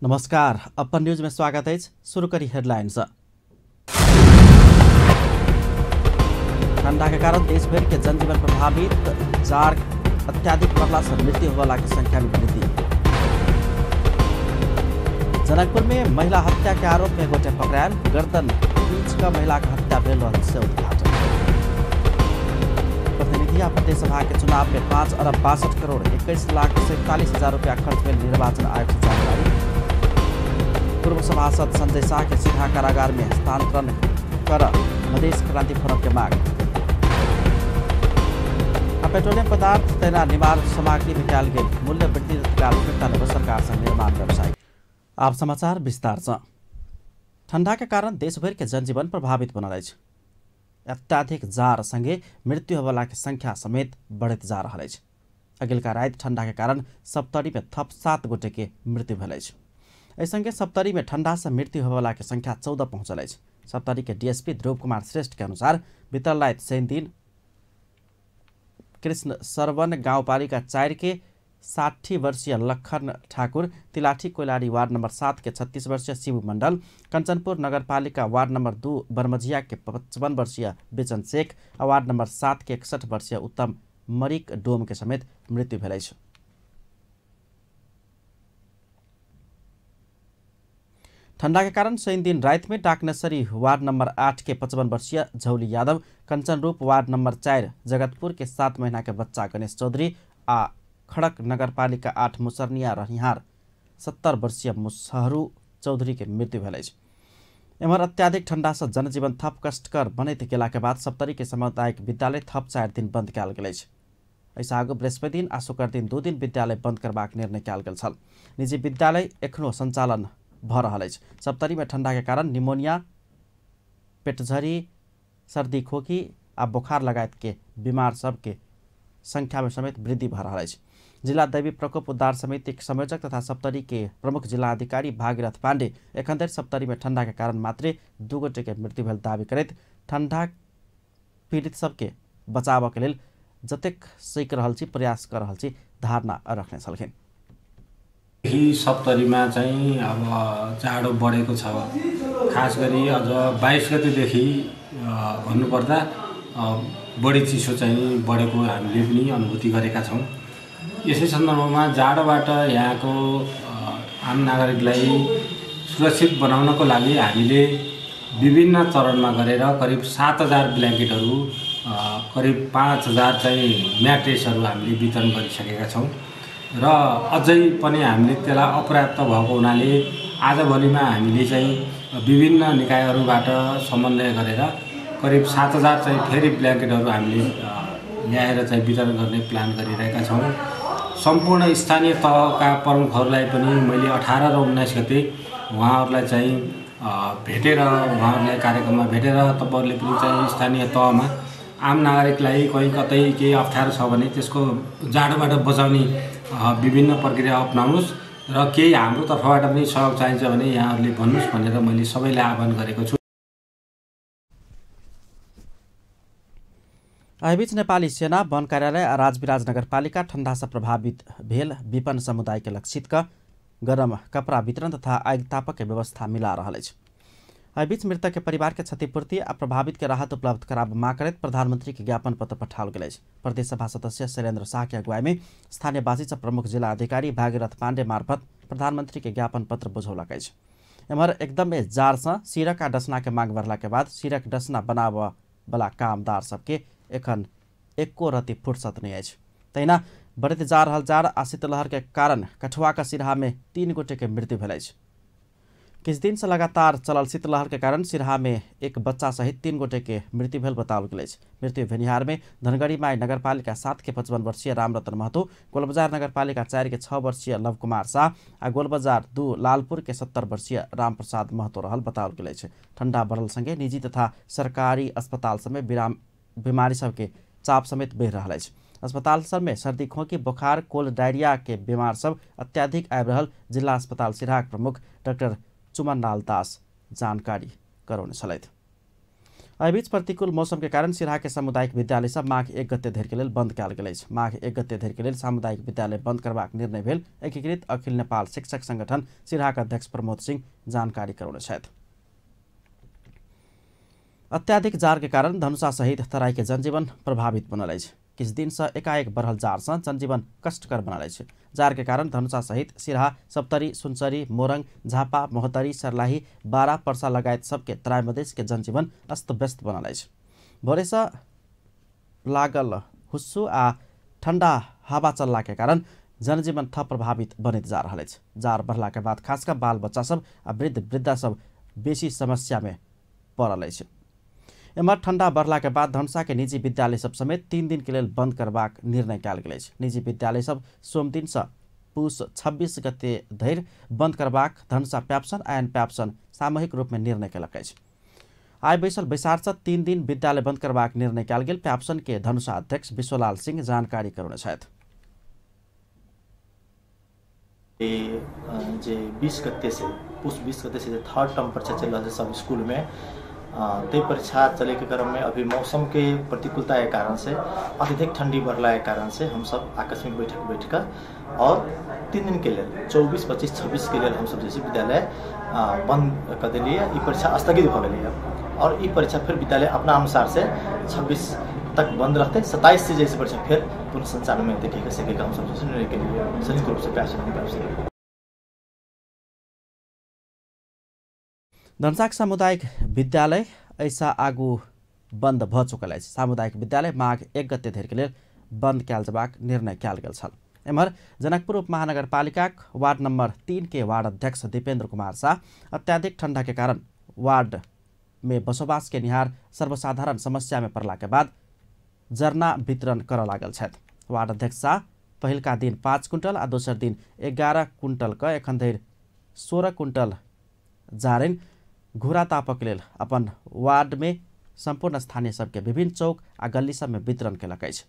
नमस्कार, अपन न्यूज में स्वागत है। शुरू करी हेडलाइंस। ठंडा के कारण देश भर के जनजीवन प्रभावित, जाड़ अत्याधिक बढ़ला से मृत्यु होने के संख्या में वृद्धि। जनकपुर में महिला हत्या के आरोप में गोटे पकड़ायल, गर्दन पीच का महिला के हत्या भेल रहल से उद्घाटन। प्रतिनिधि आ प्रदेश सभा के चुनाव में 5 अरब 62 करोड़ 21 लाख 47 हजार रुपया खर्च भेल निर्वाचन आयोग से जानकारी। पूर्व सभासद संजय शाह के सीधा कारागार में हस्तांतरण कर मधेश क्रांति फोरम के मांग। पेट्रोलियम पदार्थ तैना निवार सामग्री में कयल गेल मूल्य वृद्धि तत्काल फिर्ता लेब सरकार से निर्माण व्यवसायी। आप समाचार विस्तार से। ठंडा के कारण देशभर के जनजीवन प्रभावित बनल अछि। अत्याधिक जार संगे मृत्यु होबला के संख्या समेत बढ़ैत जा रहल अछि। अगिलका राति ठंडा के कारण सप्तरी में थप 7 गोटे के मृत्यु भेल अछि। एहि संगे सप्तरी में ठंडा से मृत्यु होबला के संख्या 14 पहुंचल अछि। सप्तरी के डीएसपी ध्रुव कुमार श्रेष्ठ के अनुसार बीतल राति शनि दिन कृष्ण सरवन गाउँपालिका 4 के 60 वर्षीय लखन ठाकुर, तिलाठी कोइलारी वार्ड नंबर 7 के 36 वर्षीय शिव मंडल, कंचनपुर नगरपालिका वार्ड नंबर 2 बरमझिया के 55 वर्षीय बेचन शेख आ वार्ड नंबर 7 के 61 वर्षीय उत्तम मरिक डोम के समेत मृत्यु भेल अछि। ठंडा के कारण शनि दिन रात में डाकनसरी वार्ड नंबर 8 के 55 वर्षीय झौली यादव, कंचनरूप वार्ड नंबर 4 जगतपुर के 7 महीना के बच्चा गणेश चौधरी आ खड़क नगरपालिका 8 मुसरनिया रहिहार 70 वर्षीय मुसहरू चौधरी के मृत्यु भेल अछि। एम्हर अत्याधिक ठंडा से जनजीवन थप कष्टकर बनैत गेला के बाद सप्तरी के सामुदायिक विद्यालय थप 4 दिन बंद कयल गेल अछि। एहिसँ आगू बृहस्पति दिन आ शुक्र दिन 2 दिन विद्यालय बंद करबाक निर्णय कयल गेल छल। निजी विद्यालय एखनो संचालन भ रहल अछि। सप्तरी में ठंडा के कारण निमोनिया, पेटझरी, सर्दी खोखी आ बुखार लगायत के बीमार सबके संख्या में समेत वृद्धि भ रहल अछि। जिला दैवी प्रकोप उद्धार समिति के संयोजक तथा सप्तरी के प्रमुख जिला अधिकारी भागीरथ पांडे एखन धरि सप्तरी में ठंडा के कारण मात्रे 2 गोटे के मृत्यु भेल दावी करैत ठंडा पीड़ित सबके बचाव के लेल जतेक सकि रहल छी प्रयास कर रहल छी धारणा रखने छलखिन। सप्तरीमा चाहिँ अब जाडो बढेको छ। खास गरी अझ 22 गतेदेखि भन्नुपर्दा बढी चिसो चाहिँ बढेको हामीले पनि अनुभूति गरेका छौँ। यसै सन्दर्भमा जाडोबाट यहाँको आम नागरिकलाई सुरक्षित बनाउनको लागि हामीले विभिन्न चरणमा गरेर करिब 7000 ब्ल्याङ्केटहरू, करिब 5000 चाहिँ म्याट्रेसहरू हामीले वितरण गरिसकेका छौँ र अझै पनि हामीले त्यसलाई अपर्याप्त भएको हुनाले आजभोलिमा हामीले चाहिँ विभिन्न निकायहरूबाट समन्वय गरेर करिब 7000 चाहिँ फेरि ब्ल्याङ्केटहरू हामीले ल्याएर चाहिँ वितरण गर्ने प्लान गरिरहेका छौँ। सम्पूर्ण स्थानीय तहका प्रमुखहरूलाई पनि मैले 18 र 19 गते उहाँहरूलाई चाहिँ भेटेर, उहाँहरूलाई कार्यक्रममा भेटेर तपाईँहरूले पनि चाहिँ स्थानीय तहमा आम नागरिकलाई कहीँ कतै केही अप्ठ्यारो छ भने त्यसको जाडोबाट बचाउने विभिन्न प्रक्रिया अपनाउनुहोस् र केही हाम्रो तर्फबाट पनि सहयोग चाहिन्छ भने यहाँहरूले भन्नुहोस् भनेर मैले सबैलाई आह्वान गरेको छु। एहिबीच नेपाली सेना, वन कार्यालय आ राजविराज नगरपालिका ठंडा से प्रभावित भेल विपन्न समुदाय के लक्षित क गरम कपड़ा वितरण तथा आगि के व्यवस्था मिला रहल अछि। एहिबीच मृतक के परिवार के क्षतिपूर्ति आ प्रभावित के राहत उपलब्ध कराब मांग करैत प्रधानमंत्री के ज्ञापन पत्र पठाओल गेल अछि। प्रदेश सभा सदस्य शैलेन्द्र शाह के अगुवाई में स्थानीयवासी सब प्रमुख जिला अधिकारी भागीरथ पांडे मार्फत प्रधानमंत्री के ज्ञापन पत्र बुझौलक अछि। एम्हर एकदमै जाड़ से सिरक आ डसना के मांग बढ़ला के बाद सिरक डसना बनाबऽ वाला कामदार सबके एखन एको रति फुर्सत नहीं अछि। तहिना बढ़ैत जा रहल जाड़ आ शीतलहर के कारण कठुआ के सिरहा में 3 गोटे के मृत्यु भेल अछि। किछु दिन से लगातार चलल शीतलहर के कारण सिरहा में एक बच्चा सहित 3 गोटे के मृत्यु भेल बताओल गेल अछि। मृत्यु भेनिहार में धनगढ़ी माई नगरपालिका 7 के 55 वर्षीय रामरतन महतो, गोलबजार नगरपालिका 4 के 6 वर्षीय लव कुमार शाह आ गोलबजार 2 लालपुर के 70 वर्षीय रामप्रसाद महतो रहल बताओल गेल अछि। ठंडा बढ़ल संगे निजी तथा सरकारी अस्पताल सब में बीमारी सबके चाप समेत बढ़ि रहल अछि। अस्पताल सब में सर्दी, खोंखी, बुखार, कोल्ड डायरिया के बीमार सब अत्याधिक आबि रहल जिला अस्पताल सिरहाक प्रमुख डाक्टर चुमनलाल दास जानकारी करौने छलथि। एहिबीच प्रतिकूल मौसम के कारण सिरहा के सामुदायिक विद्यालय सब माघ 1 गते धरि के लेल बंद कयल गेल अछि। माघ 1 गते धरि के लेल सामुदायिक विद्यालय बंद करबाक निर्णय भेल एकीकृत अखिल नेपाल शिक्षक संगठन सिरहा के अध्यक्ष प्रमोद सिंह जानकारी करौने छथि। अत्याधिक जाड़ के कारण धनुषा सहित तराई के जनजीवन प्रभावित बनल अछि। किछु दिन से एकाएक बढ़ल जाड़ से जनजीवन कष्टकर बनल अछि। जाड़ के कारण धनुषा सहित सिरहा, सप्तरी, सुनसरी, मोरंग, झापा, महोत्तरी, सर्लाही, बारा, पर्सा लगायत सबके तराई मधेश के जनजीवन अस्त व्यस्त बनल अछि। भोरे से लागल हुस्सू आ ठंडा हवा चलला के कारण जनजीवन थप प्रभावित बनैत जा रहल अछि। जाड़ बढ़ला के बाद खासकर बाल बच्चा सब आ वृद्ध वृद्धा सब बेसी समस्या में पड़ल अछि। एम्हर ठंडा बढ़ला के बाद धनुषा के निजी विद्यालय सब समेत 3 दिन के लेल बंद करबाक निर्णय कयल गेल अछि। निजी विद्यालय सब सोम दिन से पुस 26 गते धरि बंद करबाक धनुषा प्याप्सन आ एन प्याप्सन सामूहिक रूप में निर्णय कयलक अछि। आइ बैसल बैसार से 3 दिन विद्यालय बंद करबाक निर्णय कयल गेल प्याप्सन के धनुषा अध्यक्ष विश्वलाल सिंह जानकारी करौने छथि। जे 20 गते से पुस 20 गते से थर्ड टर्म परीक्षा चल रहा है सब स्कूल में, ते परीक्षा चले के क्रम में अभी मौसम के प्रतिकूलता के कारण से अत्यधिक ठंडी बढ़ला के कारण से हम सब आकस्मिक बैठक बैठकर और 3 दिन के लिए 24, 25, 26 के लिए हम सब जैसे विद्यालय बंद कर दिलिए। ई परीक्षा स्थगित हो गई है और ई परीक्षा फिर विद्यालय अपना अनुसार से 26 तक बंद रहते, 27 से जैसे परीक्षा फिर पुनः संचालन में देखे सकेगा। हम सब निर्णय के लिए संयुक्त रूप से प्यास। धनुषाक सामुदायिक विद्यालय ऐसा आगू बंद भ चुकल अछि। सामुदायिक विद्यालय माघ 1 गते धरि के लेल बंद कयल जबाक निर्णय कयल गेल छल। एम्हर जनकपुर उपमहानगरपालिकाक वार्ड नंबर 3 के वार्ड अध्यक्ष दीपेंद्र कुमार शाह अत्याधिक ठंडा के कारण वार्ड में बसोबास के निहार सर्वसाधारण समस्या में पड़ला के बाद जरना वितरण करऽ लागल छथि। वार्ड अध्यक्ष शाह पहिलका दिन 5 कुंटल आ दोसर दिन 11 कुंटल क एखन धरि 16 कुंटल जारनि घुरा तापक लेल अपन वार्ड में संपूर्ण स्थानीय सबके विभिन्न चौक आ गली सब में वितरण केलक अछि।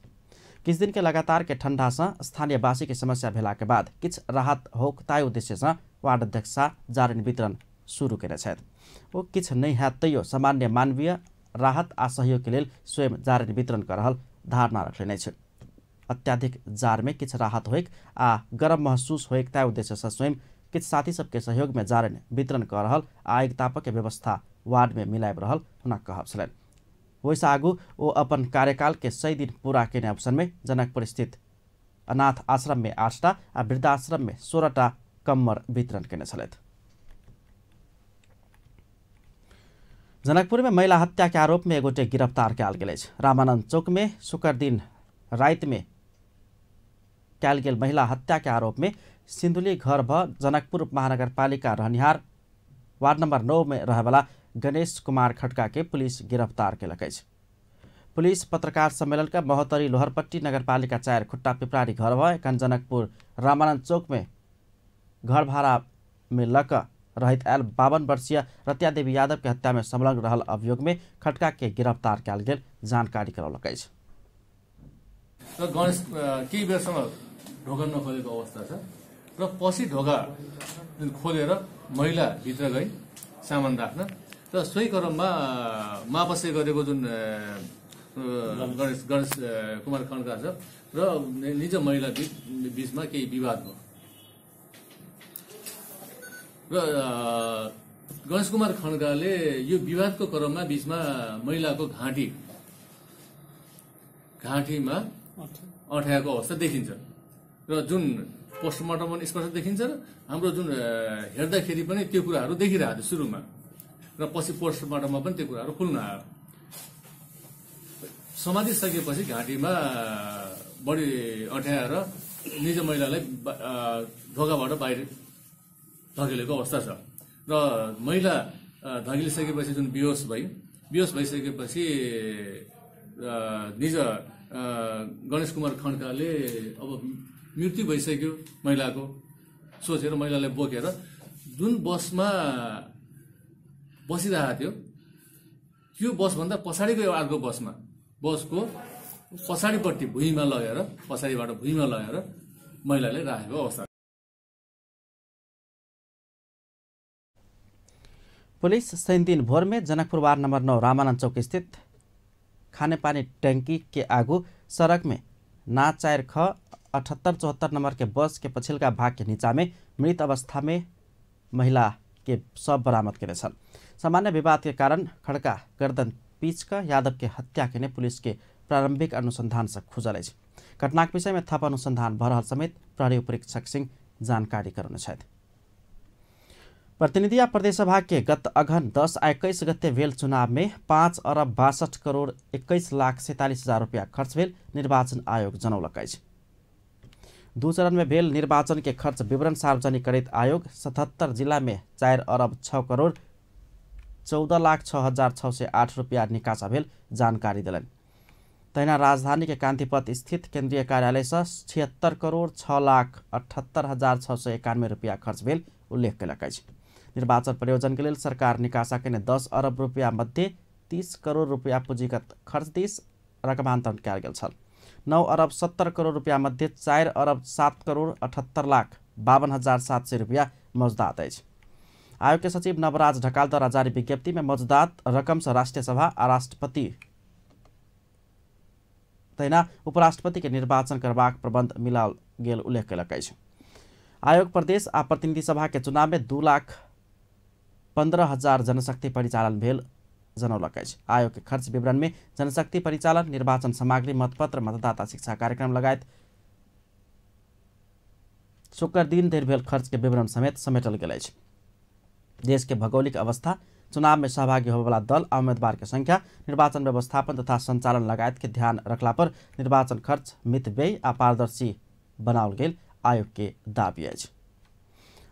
किछु दिन के लगातार के ठंडा से स्थानीयवासी के समस्या भेला के बाद किछु राहत होक ताहि उद्देश्य से वार्ड अध्यक्ष शाह जारनि वितरण शुरू केने छथि। ओ किछु नहि हैत तैयो सामान्य मानवीय राहत आ सहयोग के लेल स्वयं जारनि वितरण कर रहल धारणा रखलनि अछि। अत्याधिक जाड़ में किछु राहत होइक आ गर्म महसूस होइक ताहि उद्देश्य से स्वयं किछु साथी सबके सहयोग में जारनि वितरण कर रहल आ आगि तापक के व्यवस्था वार्ड में मिलाबि रहल हुनक कहब छलनि। ओहिसँ आगू ओ अपन कार्यकाल के 100 दिन पूरा केने अवसर में जनकपुर स्थित अनाथ आश्रम में 8टा आ वृद्धाश्रम में 16टा कम्मर वितरण केने छलथि। जनकपुर में महिला हत्या के आरोप में एगोटे गिरफ्तार कयल गेल अछि। रामानंद चौक में शुक्र दिन राति में कयल गेल महिला हत्या के आरोप में सिन्धुली घर भ जनकपुर महानगरपालिका रहनिहार वार्ड नंबर 9 में रहवाला गणेश कुमार खड्का के पुलिस गिरफ्तार केलक अछि। पुलिस पत्रकार सम्मेलन का महोत्तरी लोहरपट्टी नगरपालिका 4 खुट्टा पिपरारी घर भ एखन जनकपुर रामानंद चौक में घर भाड़ा में लक रहैत आयल 52 वर्षीय रतिया देवी यादव के हत्या में संलग्न रहल अभियोग में खड्का के गिरफ्तार कयल गेल जानकारी करौलक अछि। र गणेश केही बेरसम्म ढोका नखोलेको अवस्था छ र पछि ढोका खोलेर महिला भित्र गई सामान राख्न र सोही क्रममा मापसे गरेको जुन गणेश गणेश कुमार खड्का छ र निज महिला बीचमा केही विवाद भयो र गणेश कुमार खड्काले यो विवादको क्रममा बीचमा महिलाको घाँटीमा अठ्याएको अवस्था देखिन्छ र जुन पोस्टमार्टम पनि स्पष्ट देखिन्छ र हाम्रो जुन हेर्दाखेरि पनि त्यो कुराहरू देखिरहेको थियो सुरुमा र पछि पोस्टमार्टममा पनि त्यो कुराहरू खुल्न आयो। समातिसकेपछि घाँटीमा बढी अठ्याएर निज महिलालाई ढोकाबाट बाहिर धकेलेको अवस्था छ र महिला धकेलिसकेपछि जुन बेहोस भइसकेपछि निज गणेश कुमार खड्काले अब मृत्यु भइसक्यो महिलाको सोचेर महिलालाई बोकेर जुन बसमा बसिरहेको थियो त्यो बसभन्दा पछाडिको एउटा अर्को बसमा बसको पछाडिपट्टि भुइँमा लगेर पछाडिबाट भुइँमा लगेर महिलाले राखेको अवस्था। पुलिस शनिदिन भोर में जनकपुर वार्ड नंबर 9 रामानंद चौक स्थित खानेपानी टैंकी के आगू सड़क में ना 4 ख 78 74 नंबर के बस के पछिलका भाग के नीचा में मृत अवस्था में महिला के शव बरामद केने छल। सामान्य विवाद के कारण खड़का गर्दन पीच क यादव के हत्या केने पुलिस के प्रारंभिक अनुसंधान से खुजल अछि। घटनाक विषय में थप अनुसंधान भ रहल समेत प्रहरी उपरीक्षक सिंह जानकारी करौने छथि। प्रतिनिधि आ प्रदेशसभा के गत अघन 10 आ 21 गते भेल चुनाव में 5 अरब 62 करोड़ 21 लाख 47 हजार रुपया खर्च भेल निर्वाचन आयोग जनौलक अछि। दू चरण में भेल निर्वाचन के खर्च विवरण सार्वजनिक करैत आयोग 77 जिला में 4 अरब 6 करोड़ 14 लाख 6 हजार 608 रुपया निकासा भेल जानकारी देलनि। तहिना राजधानी के कांतिपथ स्थित केंद्रीय कार्यालय से 76 करोड़ 6 लाख 78 हजार 691 रुपया खर्च भेल उल्लेख कयलक अछि। निर्वाचन प्रयोजन के लेल सरकार निकासा केने 10 अरब रुपया मध्ये 30 करोड़ रुपया पूंजीगत खर्च दिस रकमान्तरण कयल गेल छल। 9 अरब 70 करोड़ रुपया मध्ये 4 अरब 7 करोड़ 78 लाख 52 हजार 700 रुपया मौजदात अछि। आयोग के सचिव नवराज ढकाल द्वारा जारी विज्ञप्ति में मौजदात रकम से राष्ट्रीय सभा आ राष्ट्रपति तहिना उपराष्ट्रपति के निर्वाचन करबाक प्रबंध मिलाओल गेल उल्लेख कयलक अछि। आयोग प्रदेश आ प्रतिनिधि सभा के चुनाव में 2,15,000 जनशक्ति परिचालन भेल जनौलक अछि। आयोग के खर्च विवरण में जनशक्ति परिचालन, निर्वाचन सामग्री, मतपत्र, मतदाता शिक्षा कार्यक्रम लगायत शुक्र दिन धरि भेल खर्च के विवरण समेत समेटल गेल अछि। देश के भौगोलिक अवस्था, चुनाव में सहभागी होबयवला दल आ उम्मीदवार के संख्या, निर्वाचन व्यवस्थापन तथा संचालन लगायत के ध्यान रखला पर निर्वाचन खर्च मितव्ययी आ पारदर्शी बनाओल गेल आयोग के दावी अछि।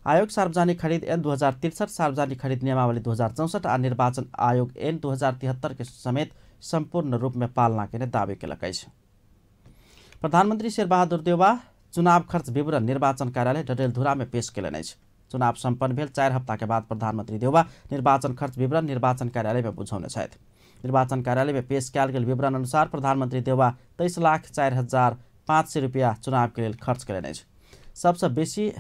आयोग सार्वजनिक खरीद एन 2063, सार्वजनिक खरीद नियमावली 2064 आ निर्वाचन आयोग एन 2073 के समेत संपूर्ण रूप में पालना केने दावी केलक अछि। प्रधानमंत्री शेरबहादुर देउवा चुनाव खर्च विवरण निर्वाचन कार्यालय डडेलधुरा में पेश केलनि अछि। चुनाव सम्पन्न भेल 4 हप्ता के बाद प्रधानमंत्री देउवा निर्वाचन खर्च विवरण निर्वाचन कार्यालय में बुझौने छथि। निर्वाचन कार्यालय में पेश कयल गेल विवरण अनुसार प्रधानमंत्री देउवा 23,04,500 रुपया चुनाव के लेल खर्च केलनि अछि। सबसँ बेसी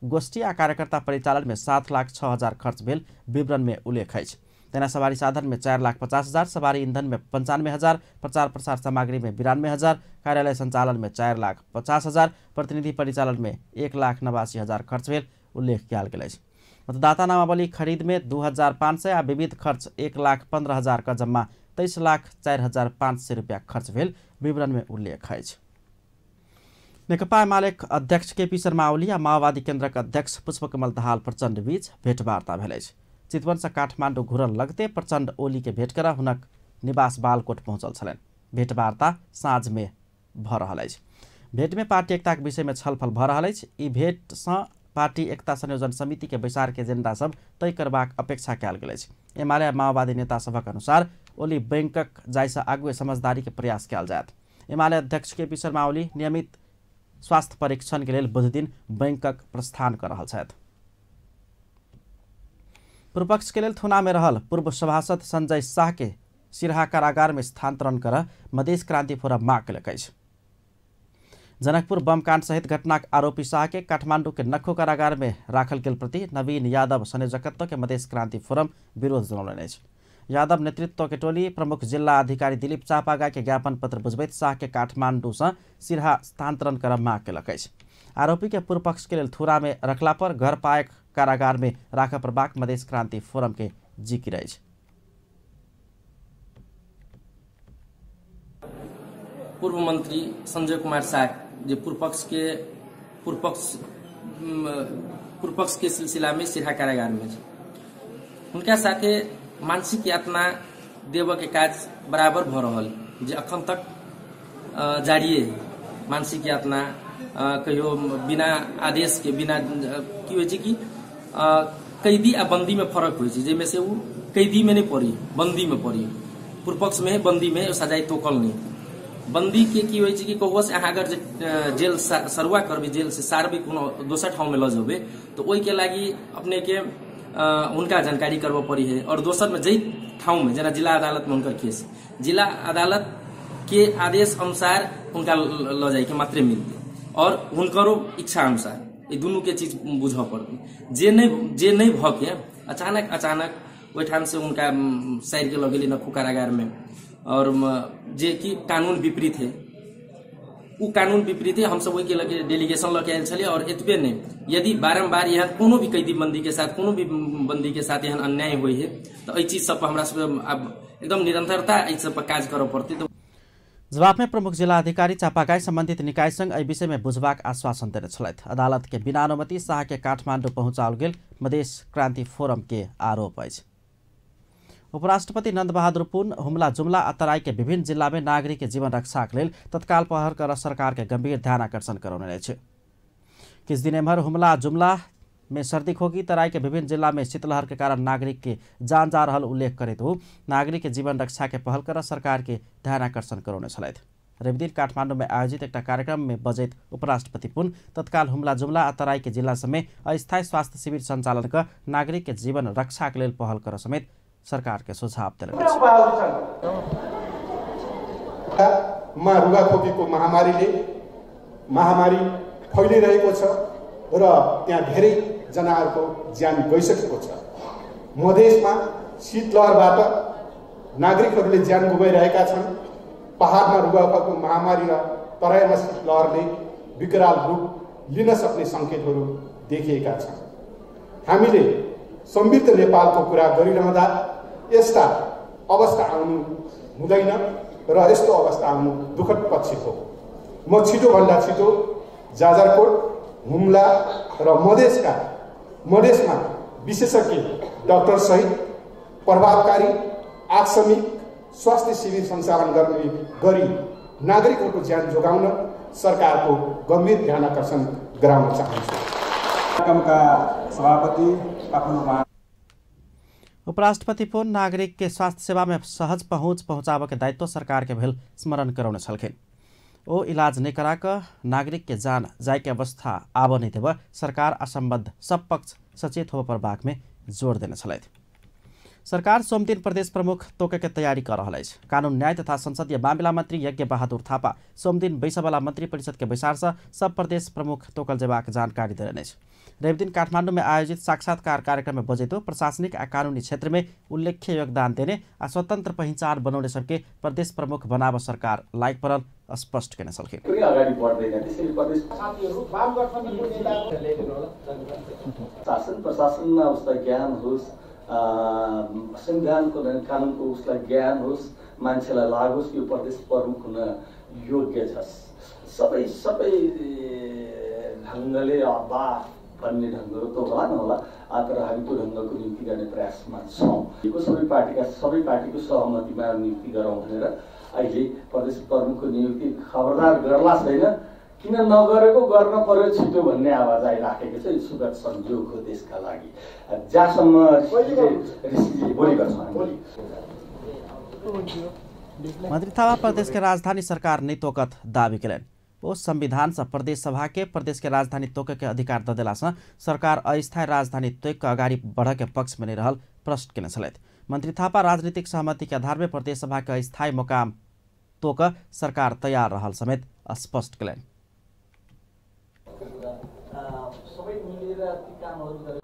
गोष्ठी आ कार्यकर्ता परिचालन में 7,06,000 खर्च भेल विवरण में उल्लेख अछि। तहिना सवारी साधन में 4,50,000, सवारी ईंधन में 95,000, प्रचार प्रसार सामग्री में 92,000, कार्यालय संचालन में 4,50,000, प्रतिनिधि परिचालन में 1,89,000 खर्च भेल उल्लेख कयल गेल अछि। मतदाता नामावली खरीद में 2,500 आ विविध खर्च 1,15,000 क जम्मा 23,04,500 रुपया खर्च भेल विवरण में उल्लेख अछि। नेकपा एमाले अध्यक्ष केपी शर्मा ओली आ माओवादी केन्द्रक अध्यक्ष पुष्पकमल दाहाल प्रचण्ड बीच भेटवार्ता भेल अछि। चितवन से काठमाडौँ घुरल लगते प्रचण्ड ओली के भेंट कर हुनक निवास बालकोट पहुंचल छलनि। भेटवार्ता साँझ में भ रहल अछि। भेंट में पार्टी एकता के विषय में छलफल भ रहल अछि। ई भेंट से पार्टी एकता संयोजन समिति के बैसार के एजेंडा सब तय करबाक अपेक्षा कयल गेल अछि। एमाले आ माओवादी नेता सभक अनुसार ओली बैंकक जाय से आगुए समझदारी के प्रयास कयल जायत। एमाले अध्यक्ष केपी शर्मा ओली नियमित स्वास्थ्य परीक्षण के लेल बुधदिन बैंकक प्रस्थान कर रहल छथि। पूर्वपक्ष के लेल थुना में रहल पूर्व सभासद संजय शाह के सिरहा कारागार में स्थानांतरण कर मधेश क्रांति फोरम माग केलक अछि। जनकपुर बम कांड सहित घटनाक आरोपी शाह के काठमांडू के नखो कारागार में राखल गेल प्रति नवीन यादव संयोजकत्व के मधेश क्रांति फोरम विरोध जनौलनि अछि। यादव नेतृत्व के टोली प्रमुख जिल्ला अधिकारी दिलीप चापागा के ज्ञापन पत्र बुझबैत शाह के काठमांडू से सिरहा स्थानांतरण कर माग केलक अछि। आरोपी के पूर्व पक्ष के लेल थुरा में रखला पर घर पाएक कारागार में राखऽ पड़बाक मधेश क्रांति फोरम के जिक्र अछि। पूर्व मंत्री संजय कुमार शाह जे पूर्व पक्ष के सिलसिला में सिरहा कारागार में उनका साथे मानसिक यातना देव के काज बराबर भ रहल जे अखन तक जारी है। मानसिक यातना कहियो बिना आदेश के बिना की होइ छै कि कैदी आ बंदी में फरक होइ छै, जाहिमे से उ कैदी में नहीं पड़ी बंदी में पड़ी, पूर्व पक्ष में बंदी में सजाय तोकल नहीं। बंदी के की होइ छै कि कहुआ से अहाँ अगर जेल सरुआ करबे, जेल से सारबे कोनो दोसर ठाउँ में लऽ जेबै तो ओहि के लागि अपने के उनका जानकारी करबऽ पड़ी है। और दोसर में जै ठाउँ में जेना जिला अदालत में उनकर केस जिला अदालत के आदेश अनुसार उनका लऽ जाय के मात्रे मिलते और हुनकरो इच्छा अनुसार ई दुनू के चीज बुझऽ पड़तै। जे नहीं भऽ के अचानक अचानक ओहिठाम से उनका साइड के लऽ गेलै नखू कारागार में, और जे कि कानून विपरीत है, उ कानून विपरीत है। हमसब ओहिके लगे डेलीगेशन लऽ के आयल छलियै। और एतबे नहीं, यदि बारम्बार एहन कोनो भी कैदी बंदी के साथ, कोनो भी बंदी के साथ एहन अन्याय होइ है तऽ एहि चीज सब पर हमरा सब आब एकदम निरंतरता एहि सब पर काज करऽ पड़तै। तऽ जवाब में प्रमुख जिला अधिकारी चापागाई संबंधित निकाय संग एहि विषय में बुझबाक आश्वासन देने छलथि। अदालत के बिना अनुमति शाह के काठमांडू पहुंचाओल गेल मधेश क्रांति फोरम के आरोप अछि। उपराष्ट्रपति नन्द बहादुर पुन हुम्ला, जुम्ला आ तराई के विभिन्न जिला में नागरिक के जीवन रक्षाक लेल तत्काल पहल कर सरकार के गंभीर ध्यान आकर्षण करौने अछि। किछु दिन एम्हर हुम्ला जुम्ला में सर्दी खोकी, तराई के विभिन्न जिला में शीतलहर के कारण नागरिक के जान जा रहल उल्लेख करैत ओ नागरिक के जीवन रक्षा के पहल कर सरकार के ध्यान आकर्षण करौने छलथि। रविदिन काठमांडू में आयोजित एक कार्यक्रम में बजैत उपराष्ट्रपति पुन तत्काल हुम्ला, जुम्ला आ तराई के जिला समेत अस्थायी स्वास्थ्य शिविर संचालन कर नागरिक के जीवन रक्षा के लेल पहल कर समेत सरकार के सुझाव देलनि। रुगाखोकीको महामारी फैलिरहेको छ र त्यहाँ धेरै जनाहरूको ज्यान गइसकेको छ। मधेसमा शीतलहरबाट नागरिकहरूले ज्यान गुमाइरहेका छन्। पहाडमा रुगाखोकीको महामारी र तराईमा शीतलहरले विकराल रूप लिन सक्ने संकेतहरू देखिएका छन्। हामीले समृद्ध नेपालको कुरा गरिरहँदा यस्ता अवस्था आउनु हुँदैन र यस्तो अवस्था आउनु दुःखद पक्ष हो। म छिटोभन्दा छिटो जाजरकोट, हुम्ला र मधेसमा विशेषज्ञ डाक्टर सहित प्रभावकारी आकस्मिक स्वास्थ्य शिविर सञ्चालन गर्ने गरी नागरिकहरूको ज्यान जोगाउन सरकारको गम्भीर ध्यान आकर्षण गराउन चाहन्छु। कार्यक्रमका सभापति आफ्नो उपराष्ट्रपति पुन नागरिक के स्वास्थ्य सेवा में सहज पहुंच पहुंचाबे के दायित्व सरकार के भेल स्मरण करौने छलखिन। ओ इलाज नहीं करा कऽ नागरिक के जान जाय के अवस्था आबऽ नहीं देब सरकार आ सम्बद्ध सब पक्ष सचेत होबऽ पड़बाक में जोर देने छलथि। सरकार सोमदिन प्रदेश प्रमुख तोके के तैयारी कर रहल अछि। कानून न्याय तथा संसदीय मामिला मंत्री यज्ञ बहादुर थापा सोमदिन बैसबला मंत्री परिषद के बैसार से सब प्रदेश प्रमुख तोकल जेबाक जानकारी देलनि अछि। रविदिन काठमांडू में आयोजित साक्षात्कार कार्यक्रम में बजैतो प्रशासनिक आ कानूनी क्षेत्र में उल्लेख्य योगदान देने आ स्वतंत्र पहिचान बनौने सबके प्रदेश प्रमुख बनाब सरकार लायक पड़ल स्पष्ट केने छलखिन। शासन प्रशासनमा उसलाई ज्ञान होस्, संविधानको कानुनको उसलाई ज्ञान होस्, मान्छेलाई लागोस् यो प्रदेश प्रमुख हुन योग्य छ। सबै सबै ढङ्गले बा भन्ने ढङ्गको त होला नहोला, तर हामी त्यो ढङ्गको नियुक्ति गर्ने प्रयासमा छौँ। सबै पार्टीको सहमतिमा नियुक्ति गरौँ भनेर अहिले प्रदेश प्रमुखको नियुक्ति खबरदार गर्ला छैन, किन नगरेको गर्न पर्यो छिटो भन्ने आवाज आइराखेको छ। यो सुखद संयोग हो देशका लागि। जहाँसम्म ऋषिजी भोलि गर्छौँ। मंत्री थापा प्रदेश के राजधानी सरकार नहीं तोकत दावी केलनि। ओ संविधान से प्रदेश सभा के प्रदेश के राजधानी तोके के अधिकार the देला से सरकार अस्थायी राजधानी तोक के अगाडि बढ़ के पक्ष में नहीं रहल प्रश्न केने छलथि। मंत्री थापा राजनीतिक सहमति के आधार में प्रदेश सभा के अस्थायी मुकाम तोक सरकार तैयार रहल समेत स्पष्ट केलनि।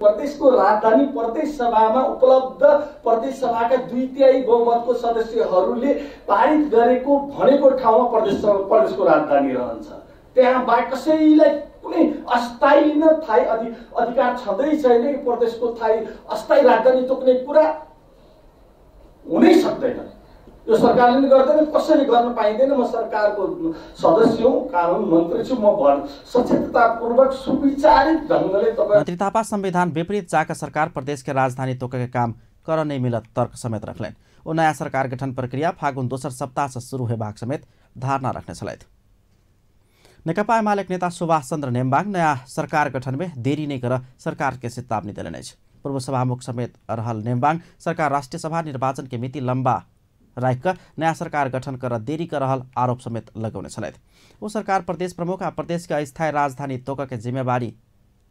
प्रदेशको राजधानी प्रदेश सभामा उपलब्ध प्रदेश सभाका 2/3 बहुमतको सदस्यहरूले पारित गरेको भनेको ठाउँमा प्रदेशको राजधानी रहन्छ। त्यहाँ बाहेक कसैलाई कुनै अस्थायी न थायी अधिकार छँदै छैन कि प्रदेशको थायी अस्थायी राजधानी तोक्ने कुरा हुनै सक्दैन। यो सरकारले पनि गर्दैन, कसैले गर्न पाइँदैन। म सरकारको सदस्य हुँ, कानुन मन्त्री छु, म सचेततापूर्वक सुविचारित ढङ्गले तपाईँ। मंत्री थापा संविधान विपरीत जाकर सरकार प्रदेश के राजधानी तोके के काम कर नहीं मिलत तर्क समेत रखलनि। ओ नया सरकार गठन प्रक्रिया फागुन दोसर सप्ताह से शुरू हेबाक समेत धारणा रखने छलथि। नेकपा एमाले नेता सुभाष चन्द्र नेम्बाङ नयाँ सरकार गठन में देरी नहीं कर सरकार के चेतावनी देलनि अछि। पूर्व सभामुख समेत रहल नेम्बाङ सरकार राष्ट्रिय सभा निर्वाचन के मिति लम्बा राखि कऽ नयाँ सरकार गठन कर देरी कर रहल आरोप समेत लगौने छलथि। ओ सरकार प्रदेश प्रमुख आ प्रदेश के अस्थायी राजधानी तोक के जिम्मेवारी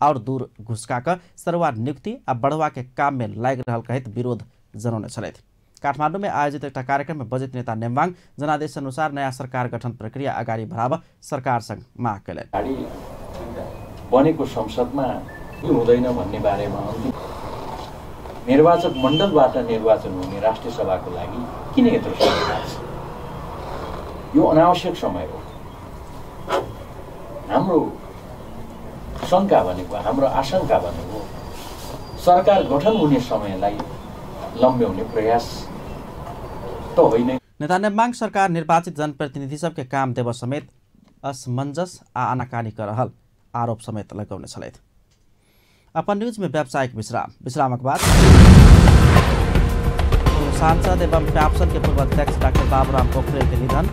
और दूर घुसका कऽ सरुआ नियुक्ति आ बढ़वा के काम में लागि रहल कहैत विरोध जनौने छलथि। काठमाडौँ में आयोजित एक कार्यक्रम में बजट नेता नेम्बाङ जनादेश अनुसार नयाँ सरकार गठन प्रक्रिया अगाडि बढाब सरकारसँग माग कयलनि। बनेको संसदमा हुँदैन भन्ने बारेमा निर्वाचक मण्डलबाट निर्वाचन हुने राष्ट्रिय सभाको लागि किन यत्रो समय लाग्छ? यो अनावश्यक समय हो। हाम्रो शङ्का भनेको, हाम्रो आशंका भनेको सरकार गठन हुने समयलाई लम्ब्याउने प्रयास त होइन। नेता नेम्बाङ सरकार निर्वाचित जनप्रतिनिधि सबके काम देव समेत असमंजस आ आनाकानी कर रहल आरोप समेत लगौने छलथि। अपन न्यूज में व्यावसायिक विश्राम, विश्रामक बाद सांसद एवं प्याप्सन के पूर्व अध्यक्ष डाक्टर बाबूराम पोखरेल के निधन,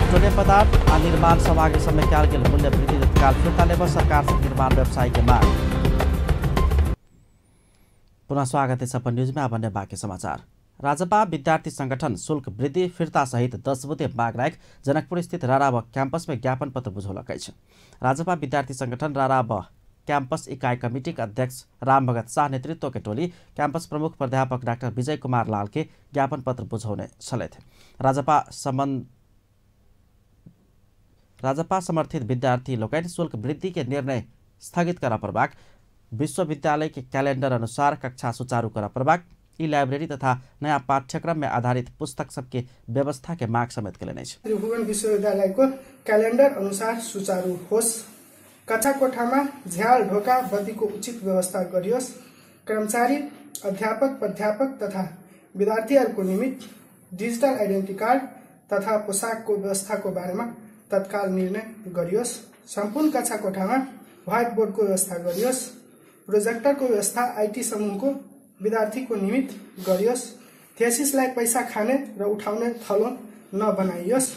पेट्रोलियम पदार्थ आ निर्माण सामग्री समेत कयल गेल मूल्य वृद्धि तत्काल फिर्ता लेब सरकार से निर्माण व्यवसायी के मांग। पुनः स्वागत है अपन न्यूज में। अब अन्य बाकी समाचार। राजपा विद्यार्थी संगठन शुल्क वृद्धि फिर्ता सहित 10 बुँदे माग राखि जनकपुर स्थित राराब क्याम्पस में ज्ञापन पत्र बुझौलक अछि। राजपा विद्यार्थी संगठन राराब क्याम्पस इकाई कमिटी के अध्यक्ष रामभगत शाह नेतृत्व के टोली क्याम्पस प्रमुख प्राध्यापक डाक्टर विजय कुमार लाल के ज्ञापन पत्र बुझौने छलथि। राजपा समर्थित विद्यार्थी लोकनि शुल्क वृद्धि के निर्णय स्थगित करऽ पड़बाक, विश्वविद्यालय के कैलेंडर अनुसार कक्षा सुचारू करऽ पड़बाक, ई लाइब्रेरी तथा नया पाठ्यक्रम में आधारित पुस्तक सबके व्यवस्था के माग समेत केलनि अछि। त्रिभुवन विश्वविद्यालयको क्यालेन्डर अनुसार सुचारू होस्, कक्षा कोठामा झ्याल ढोका बत्तीको उचित व्यवस्था गरियोस्, कर्मचारी अध्यापक प्राध्यापक तथा विद्यार्थीहरूको निमित्त डिजिटल आइडेन्टिटी कार्ड तथा पोसाकको व्यवस्थाको बारेमा तत्काल निर्णय गरियोस्, सम्पूर्ण कक्षा कोठामा व्हाइट बोर्डको व्यवस्था गरियोस्, प्रोजेक्टरको व्यवस्था IT समूहको विद्यार्थीको निमित्त गरियोस्, थेसिसलाई पैसा खाने र उठाउने थलो नबनाइयोस्,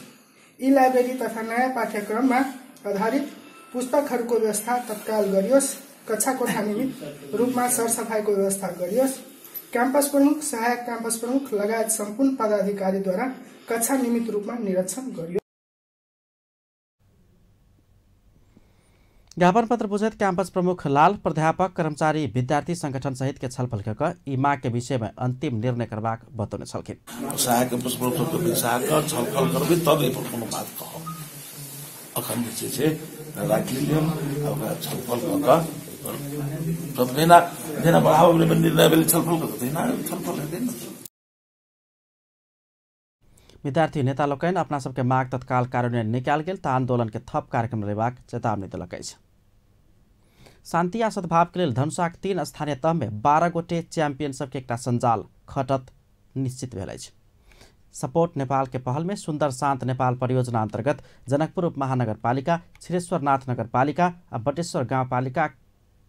ई लाइब्रेरी तथा नयाँ पाठ्यक्रममा आधारित पुस्तकहरूको व्यवस्था तत्काल गरियोस्, कक्षा कोठा निमित्त रूपमा सरसफाईको व्यवस्था गरियोस्, क्याम्पस प्रमुख सहायक क्याम्पस प्रमुख लगायत सम्पूर्ण पदाधिकारीद्वारा कक्षा निमित्त रूपमा निरीक्षण गरियोस्। ज्ञापन पत्र बुझैत क्याम्पस प्रमुख लाल प्राध्यापक कर्मचारी विद्यार्थी संगठन सहित के छलफल क ई माग के विषय में अंतिम निर्णय करबाक बतौने छलखिन। सहायक क्याम्पस प्रमुख के बैसा कऽ छलफल करबै तब एहि पर कोनो बात कहब। अखन जे छै राखि लियौ, ओकरा छलफल कऽ कऽ तब जेना जेना बढ़ाबऽ निर्णय भेलै छलफल कऽ तहिना छलफल हेतै ने। विद्यार्थी नेता लोकनि अपना सबके माग तत्काल कार्यान्वयन निकाल गेल तऽ आंदोलन के थप कार्यक्रम लेबाक चेतावनी देलक अछि। शांति आ सद्भाव के लेल धनुषाक 3 स्थानीय तह में 12 गोटे चैंपियन सबके एकटा संजाल खटत निश्चित भेल अछि। सपोर्ट नेपाल के पहल में सुंदर शांत नेपाल परियोजना अंतर्गत जनकपुर उप महानगरपालिका, क्षीरेश्वरनाथ नगरपालिका आ बटेश्वर गाउँपालिका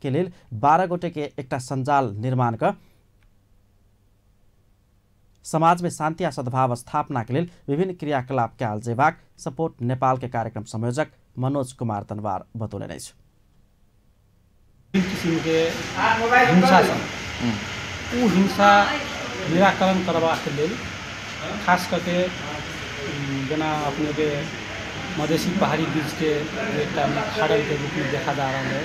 के लेल 12 गोटे के एकटा संजाल निर्माण क समाज में शांति आ सद्भाव स्थापना के लेल विभिन्न क्रियाकलाप कयल जेबाक सपोर्ट नेपाल के कार्यक्रम संयोजक मनोज कुमार तनवार बतौलनि अछि। किसिम के हिंसा छ ऊ हिंसा निराकरण करबाक लेल खास करके जेना अपने के मधेसी पहाड़ी बीच के एकटा खाड़ल के रूप में देखा जा रहा है,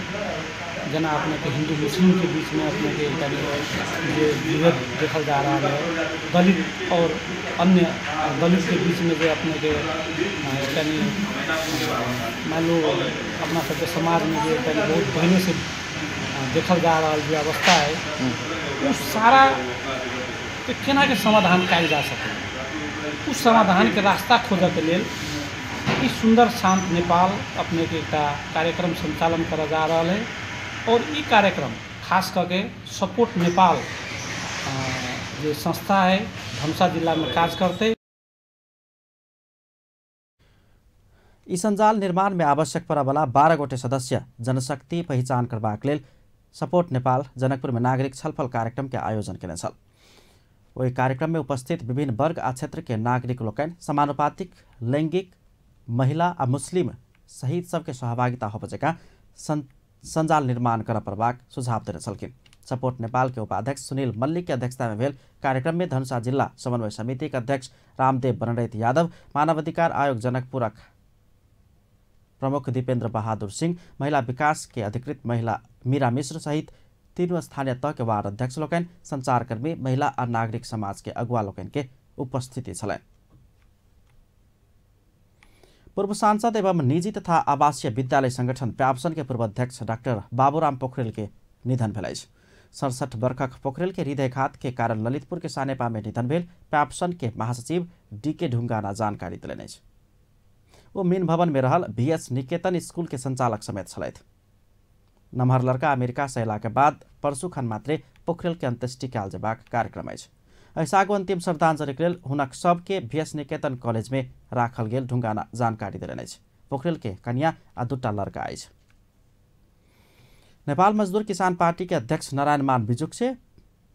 जेना अपने के हिंदू मुस्लिम के बीच में अपने के एकटा जे विभेद देखल जा रहा है, दलित और अन्य दलित के बीच में जे अपने के एकटा मान लो अपना सबके समाज में जे एकटा बहुत पहिने से देखल जा रहा जे अवस्था है वो सारा के केना के समाधान कयल जा सके, उस समाधान के रास्ता खोजऽ के लेल ई सुंदर शांत नेपाल अपने के एकटा कार्यक्रम संचालन करऽ जा रहा है। और ई कार्यक्रम खास करके सपोर्ट नेपाल जे संस्था है धनुषा जिला में काज करते। ई संजाल निर्माण में आवश्यक पड़ऽवला 12 गोटे सदस्य जनशक्ति पहिचान करबाक लेल सपोर्ट नेपाल जनकपुर में नागरिक छलफल कार्यक्रम के आयोजन केने छल। ओहि कार्यक्रम में उपस्थित विभिन्न वर्ग आ क्षेत्र के नागरिक लोकनि समानुपातिक, लैंगिक, महिला आ मुस्लिम सहित सबके सहभागिता होबय जकाँ संजाल निर्माण करऽ पड़बाक सुझाव देने छलखिन। सपोर्ट नेपाल के उपाध्यक्ष सुनील मल्लिक के अध्यक्षता में भेल कार्यक्रम में धनुषा जिला समन्वय समिति के अध्यक्ष रामदेव बनरैत यादव, मानवाधिकार आयोग जनकपुरक प्रमुख दीपेंद्र बहादुर सिंह, महिला विकास के अधिकृत महिला मीरा मिश्र सहित तीनों स्थानीय तह के वार्ड अध्यक्ष लोकनि, संचारकर्मी, महिला आ नागरिक समाज के अगुआ लोकनि के उपस्थिति छलनि। पूर्व सांसद एवं निजी तथा आवासीय विद्यालय संगठन प्याप्सन के पूर्व अध्यक्ष डाक्टर बाबूराम पोखरेल के निधन भेल अछि। 67 वर्षक पोखरेल के हृदयघात के कारण ललितपुर के सानेपा में निधन भेल प्याप्सन के महासचिव डीके ढुंगाना जानकारी देलनि अछि। ओ मीन भवन में रहल बीएस निकेतन स्कूल के संचालक समेत छलथि। नमहर लड़का अमेरिका से अयला के बाद परसू खन मात्रे पोखरेल के अंत्येष्टि कयल जेबाक कार्यक्रम अछि। एहिसँ आगू अंतिम श्रद्धांजलिक लेल हुनक सबके बीएस निकेतन कॉलेज में राखल गेल ढुंगाना जानकारी देलनि अछि। पोखरेल के कन्या आ 2 लड़का अछि। नेपाल मजदूर किसान पार्टी के अध्यक्ष नारायण मान बिजुक्छे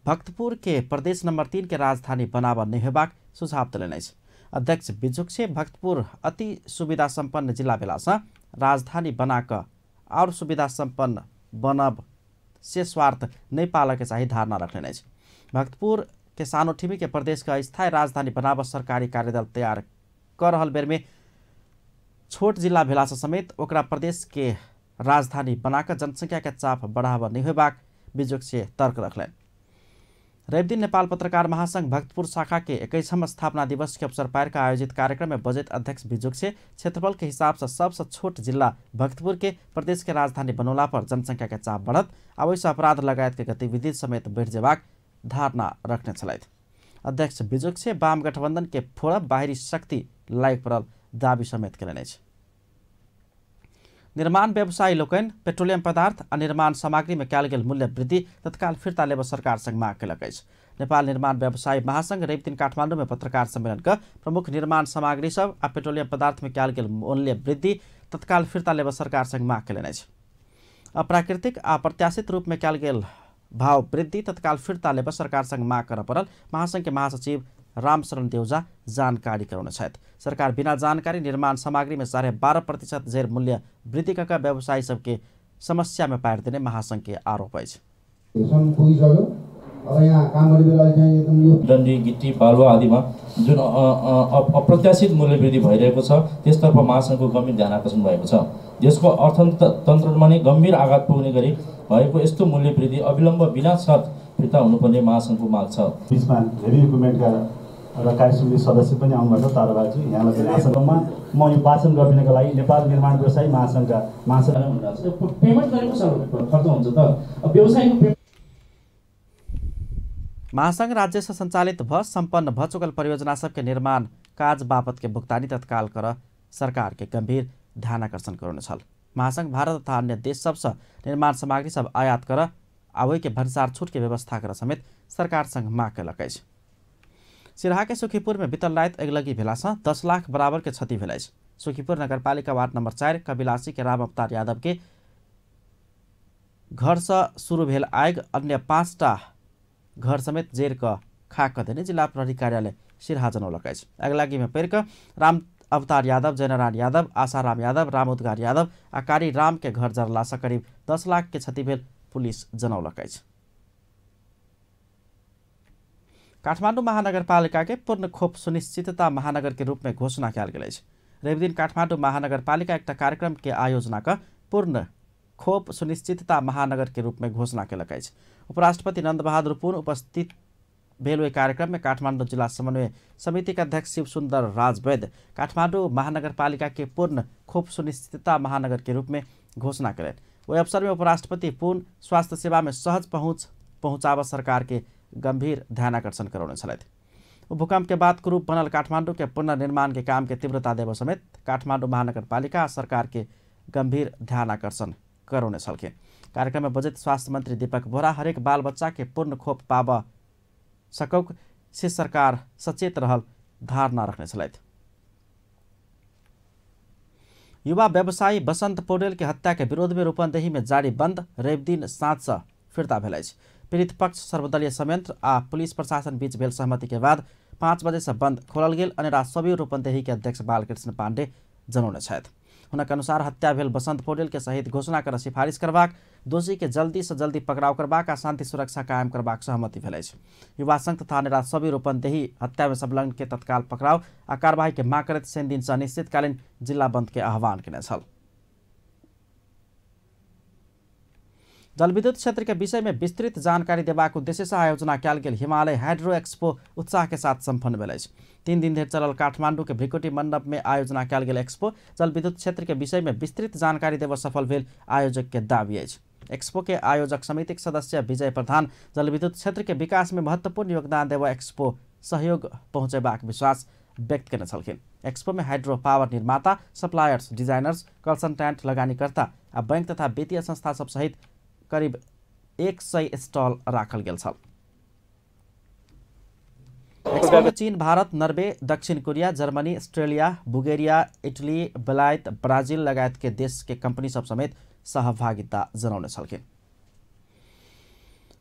भक्तपुर के प्रदेश नंबर 3 के राजधानी बनाब नहि होबाक सुझाव देलनि अछि। अध्यक्ष बिजुक्छे भक्तपुर अति सुविधा सम्पन्न जिला भेलासँ राजधानी बनाकऽ और सुविधा सम्पन्न बनब से स्वार्थ नहि पालऽ के चाही धारणा रखलनि अछि। भक्तपुर के सानो ठिमी के प्रदेश के अस्थायी राजधानी बनाब सरकारी कार्यदल तैयार कर रहल बेर में छोट जिला भेलासँ समेत ओकरा प्रदेश के राजधानी बनाकर जनसंख्या के चाप बढ़ावा नहीं होबाक बिजुक्छे तर्क रखलनि। रविदिन नेपाल पत्रकार महासंघ भक्तपुर शाखा के 21वां स्थापना दिवस के अवसर पर आयोजित कार्यक्रम में बजट अध्यक्ष बिजुक्छे क्षेत्रफल के हिसाब से सबसे छोट जिला भक्तपुर के प्रदेश के राजधानी बनौला पर जनसंख्या के चाप बढ़त आ ओहिसँ अपराध लगायत के गतिविधि समेत बढ़ि जेबाक धारणा रखने छलथि। अध्यक्ष बिजुक्छे वाम गठबंधन के फोड़ब बाहरी शक्ति लागि पड़ल दावी समेत कयलनि अछि। निर्माण व्यवसायी लोकनि पेट्रोलियम पदार्थ आ निर्माण सामग्री में कयल गेल मूल्य वृद्धि तत्काल फिर्ता लेबऽ सरकार संग माग कयलक अछि। नेपाल निर्माण व्यवसायी महासंघ रविदिन काठमाडौँ में पत्रकार सम्मेलन क प्रमुख निर्माण सामग्री सब आ पेट्रोलियम पदार्थ में कयल गेल मूल्य वृद्धि तत्काल फिर्ता लेबऽ सरकार संग माग कयलनि अछि। अप्राकृतिक आ अप्रत्याशित रूप में कयल गेल भाव वृद्धि तत्काल फिर्ता लेबऽ सरकार संग माग करऽ पड़ल महासंघ के महासचिव रामशरण देउजा जानकारी करौने छथि। सरकार बिना जानकारी निर्माण सामग्री में 12.5% जेर मूल्य वृद्धि कऽ कऽ व्यवसायी सबके समस्या में पारि देने महासंघ के आरोप अछि। डन्डी गिट्टी बालुवा आदिमा जुन अप्रत्याशित मूल्य वृद्धि भइरहेको छ त्यसतर्फ महासंघको गम्भीर ध्यान आकर्षण भएको छ। देशको अर्थतन्त्रमा नै गम्भीर आघात पुग्ने गरी भएको यस्तो मूल्य वृद्धि अविलम्ब बिना शर्त फिर्ता हुनुपर्ने महासंघको माग छ। बिचमा हेभी इक्विपमेन्टका र कार्यसमिति सदस्य पनि आउनुभएको छ ताराबाजी, यहाँलाई पनि आसनमा म यो वाचन गरिदिनको लागि नेपाल निर्माण व्यवसायी महासंघका महासंघ पेमेन्ट गरेको खर्च हुन्छ त व्यवसायको। महासंघ राज्य से संचालित भ सम्पन्न भ चुकल परियोजना सबके निर्माण काज बापत के भुक्तानी तत्काल कर सरकार के गंभीर ध्यानाकर्षण करौने छल। महासंघ भारत तथा अन्य देश सबसँ निर्माण सामग्री सब आयात कर आ ओहि के भन्सार छूट के व्यवस्था कर समेत सरकार संग माग कयलक अछि। सिराहा के सुखीपुर में बीतल राति अगिलगी भेलासँ 10 लाख बराबर के क्षति भेल अछि। सुखीपुर नगरपालिका वार्ड नंबर 4 कबिलासी के राम अवतार यादव के घर से शुरू भेल आगि अन्य 5टा घर समेत जेर क खाक देने जिला प्रहरी कार्यालय सिराहा जनौलक अछि। अगिलगी में पड़ि कऽ राम अवतार यादव, जयनारायण यादव, आशाराम यादव, राम उद्गार यादव आ कारी राम के घर जरलासँ करीब 10 लाख के क्षति भेल पुलिस जनौलक अछि। काठमाडौँ महानगरपालिका के पूर्ण खोप सुनिश्चितता महानगर के रूप में घोषणा कयल गेल अछि। रविदिन काठमाडौँ महानगरपालिका एकटा कार्यक्रम के आयोजना क पूर्ण खोप सुनिश्चितता महानगर के रूप में घोषणा कयलक अछि। उपराष्ट्रपति नन्दबहादुर पुन उपस्थित भेल ओहि कार्यक्रम में काठमाडौँ जिला समन्वय समिति के अध्यक्ष शिव सुन्दर राजवैद्य काठमाडौँ महानगरपालिका के पूर्ण खोप सुनिश्चितता महानगर के रूप में घोषणा कयलनि। ओहि अवसर में उपराष्ट्रपति पुन स्वास्थ्य सेवा में सहज पहुँच पहुँचाबऽ सरकार के गंभीर ध्यानाकर्षण करौने छलथि। भूकंप के बाद कुरूप बनल काठमाडौँ के पुनर्निर्माण के काम के तीव्रता देबऽ समेत काठमाडौँ महानगरपालिका आ सरकार के गंभीर ध्यानाकर्षण करौने छलखिन। कार्यक्रम में बजट स्वास्थ्य मंत्री दीपक बोहरा हरेक बाल बच्चा के पूर्ण खोप पाबऽ सकौक से सरकार सचेत रहल धारणा रखने छलथि। युवा व्यवसायी बसंत पौडेल के हत्या के विरोध में रूपन्देही में जारी बंद रविदिन साँझ फिर्ता भेल अछि। पीड़ित पक्ष सर्वदलीय संयंत्र आ पुलिस प्रशासन बीच भेल सहमति के बाद 5 बजे से बंद खोलल गेल अनेरा सभी रूपन्देही के अध्यक्ष बालकृष्ण पांडे जनौने छथि। हुनक अनुसार हत्या भेल बसंत पौडेल के शहीद घोषणा कर सिफारिश करबाक, दोषी के जल्दी से जल्दी पकड़ाव करबाक आ शांति सुरक्षा कायम करबाक सहमति भेल अछि। युवा संघ तथा अनेरा सभी रूपन्देही हत्या में संलग्न के तत्काल पकड़ाव आ कार्रवाई के मांग करैत शनि दिन से अनिश्चितकालीन जिला बंद के आह्वान केने छल। जलविद्युत क्षेत्र के विषय में विस्तृत जानकारी देबाक उद्देश्य से आयोजना कयल गेल हिमालय हाइड्रो एक्सपो उत्साह के साथ सम्पन्न भेल अछि। 3 दिन धरि चलल काठमांडू के भ्रिकुटी मंडप में आयोजना कयल गेल एक्सपो जलविद्युत क्षेत्र के विषय में विस्तृत जानकारी देबऽ सफल भेल आयोजक के दावी अछि। एक्सपो के आयोजक समितिक सदस्य विजय प्रधान जलविद्युत क्षेत्र के विकास में महत्वपूर्ण योगदान देव एक्सपो सहयोग पहुँचेबाक विश्वास व्यक्त केने छलखिन। एक्सपो में हाइड्रो पावर निर्माता, सप्लायर्स, डिजाइनर्स, कंसल्टेंट, लगानीकर्ता आ बैंक तथा वित्तीय संस्था सब सहित करीब 100 स्टॉल राखल गेल छल। एक्सपो में चीन, भारत, नॉर्वे, दक्षिण Korea, Germany, Australia, Bulgaria, Italy, बेलायत, ब्राजील लगायत के देश के कंपनी सब समेत सहभागिता जनाउने छलखिन।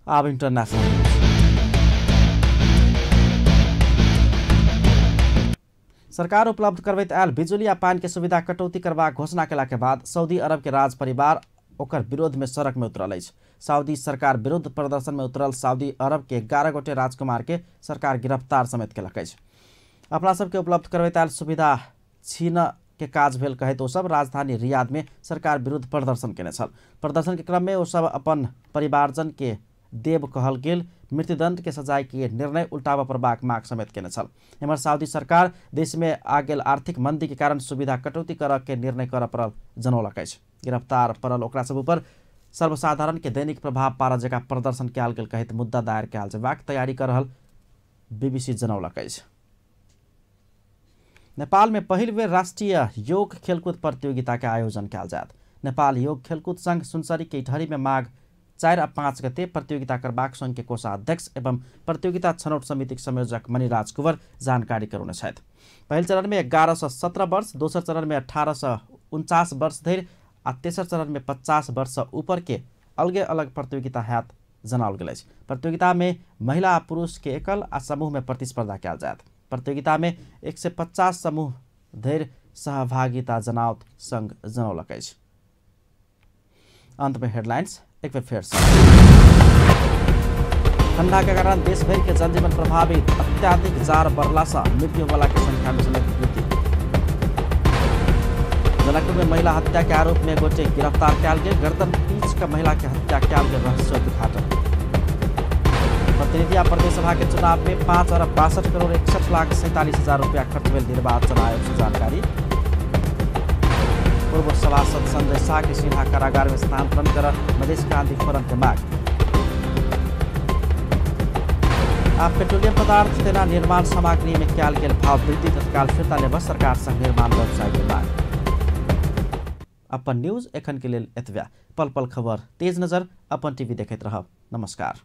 आब इंटरनेशनल। सरकार उपलब्ध करबैत आयल बिजुली आ पानि के सुविधा कटौती करबाक घोषणा केला के बाद सऊदी अरब के राज परिवार ओकर विरोध में सड़क में उतरल अछि। सऊदी सरकार विरुद्ध प्रदर्शन में उतरल सऊदी अरब के 11 गोटे राजकुमार के सरकार गिरफ्तार समेत केलक अछि। अपना सबके उपलब्ध करबैत आयल सुविधा छीन के काज भेल कहैत ओ सब राजधानी रियाद में सरकार विरुद्ध प्रदर्शन केने छल। प्रदर्शन के क्रम में ओ सब अपन परिवारजन के देव कहल गेल मृत्युदंड के सजाय के निर्णय उल्टाबऽ पड़बाक माग समेत केने छल। एम्हर सऊदी सरकार देश में आ गेल आर्थिक मंदी के कारण सुविधा कटौती करऽ के निर्णय करऽ पड़ल जनौलक अछि। गिरफ्तार पड़ल ओकरा सब ऊपर सर्वसाधारण के दैनिक प्रभाव पारऽ जकाँ प्रदर्शन कयल गेल कहैत मुद्दा दायर कयल जेबाक तैयारी कर रहल बीबीसी जनौलक अछि। नेपाल में पहिल बेर राष्ट्रीय योग खेलकूद प्रतियोगिता के आयोजन कयल जायत। नेपाल योग खेलकूद संघ सुनसरी के इटहरी में माघ 4 आ 5 गते प्रतियोगिता करबाक संघ के कोषाध्यक्ष एवं प्रतियोगिता छनौट समितिक संयोजक मणिराज कुंवर जानकारी करौने छथि। पहिल चरण में 11 सँ 17 वर्ष, दोसर चरण में 18 सँ 49 वर्ष धरि आ तेसर चरण में 50 वर्ष सँ ऊपर के अलगे अलग प्रतियोगिता हैत जनाओल गेल अछि। प्रतियोगिता में महिला आ पुरुष के एकल आ समूह में प्रतिस्पर्धा कयल जायत। प्रतियोगिता में 150 समूह धरि सहभागिता जनाओत संघ जनौलक अछि। अंत में हेडलाइंस एक बेर फेर से। ठंडा के कारण देश भर के जनजीवन प्रभावित, अत्याधिक जार बढ़ला से मृत्यु वाला के संख्या में समेत वृद्धि। जनकपुर में महिला हत्या के आरोप में गोटे गिरफ्तार कयल गेल, गर्दन पीच के महिला के हत्या कयल गेल रहस्योद्घाटन। प्रतिनिधि आ प्रदेश सभा के चुनाव में 5 अरब 62 करोड़ 61 लाख 47 हजार रुपया खर्च भेल निर्वाचन आयोग से जानकारी। पूर्व सभासद संजय शाह के सिन्हा कारागार में स्थानांतरण कर मधेश क्रांति फोरम के मांग। आ पेट्रोलियम पदार्थ तेना निर्माण सामग्री में कयल गेल भाव वृद्धि तत्काल फिर्ता लेबऽ सरकार संग निर्माण व्यवसाय के मांग। अपन न्यूज एखन के लेल एतबे। पल पल खबर तेज नजर अपन टीवी देखैत रहब। नमस्कार।